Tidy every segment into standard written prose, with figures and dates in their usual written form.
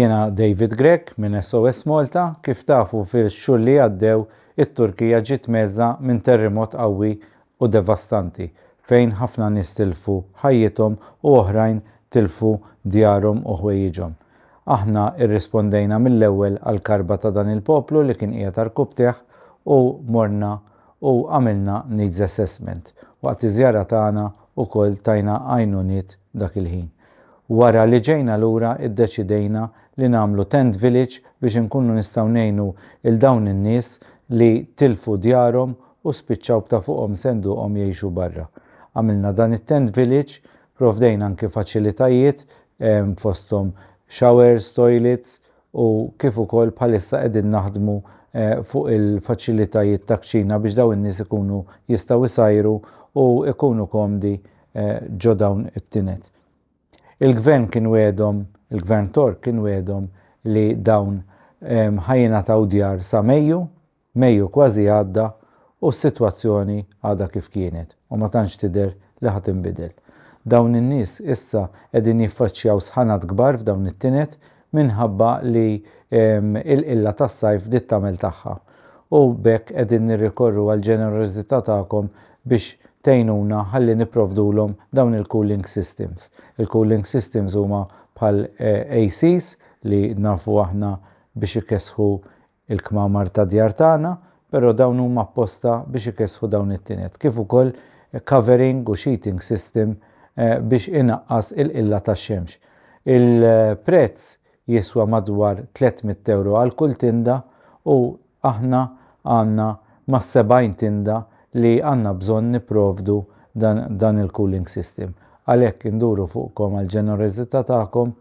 Jiena David Grech minn SOS Malta, kif tafu fix-xhur li għaddew it-Turkija ġiet mheżża minn terrimot qawwi u devastanti fejn ħafna nies tilfu ħajjithom u oħrajn tilfu djarhom u ħwejjiġhom. Aħna rrispondejna mill-ewwel għall-karba ta' dan il-poplu li kien qiegħed għarkupptejh u morna u għamilna needs assessment. Waqt iż-żjara tagħna wkoll tajna għajnuniet dak il-ħin. Wara li ġejna lura iddeċidejna li nagħmlu tent village biex inkunu nistgħu ngħinu 'l dawn in-nies li tilfu djarhom u spiċċaw b'ta' fuqhom senduqhom jgħixu barra. Għamilna dan it-tent village, provdejna anki faċilitajiet fosthom showers, toilets u kif ukoll bħalissa qegħdin naħdmu fuq il-faċilitajiet ta' kċina biex dawn in-nies ikunu jistgħu jsajru u jkunu komdi ġo dawn it-tined. Il-Gvern kien wegħedhom, il-Gvern Tork kien wegħedhom li dawn ħa jingħataw djar sa Mejju, Mejju kważi għadda u s-sitwazzjoni għadha kif kienet u ma tantx tidher li ħa tinbidel. Dawn in-nies issa qegħdin jiffaċċjaw sħanat kbar f'dawn it-tined minħabba li l-qilla tas-sajf bdiet tagħmel tagħha. U b'hekk qegħdin nirrikorru għall-ġenerożità tagħkom biex tgħinuna ħalli nipprovdulhom dawn il-cooling systems. Il-cooling systems huma bħal ACs li nafu aħna biex ikessħu il-kmamar ta' djar tagħna, però dawn huma apposta biex ikessħu dawn it-tined, kif ukoll covering u sheeting system biex inaqqas il-qilla tax-xemx. Il-prezz jiswa madwar 300 ewro għal kull tinda u aħna għandna mas-70 tinda li għandna bżonn nipprovdu dan il-cooling system. Għalhekk induru fuqkom għall-ġenerożità tagħkom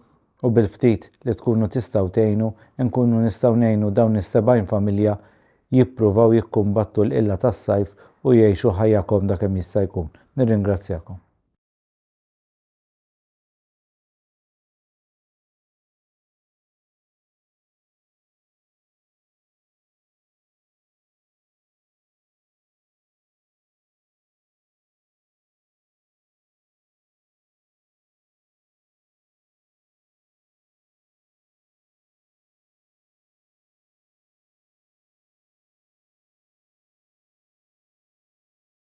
u bil-ftit li tkunu tistgħu tgħinu nkunu nistgħu ngħinu dawn is-70 familja jippruvaw jikkumbattu l-qilla tas-sajf u jgħixu ħajja komda kemm jista' jkun. Nirringrazzjakom.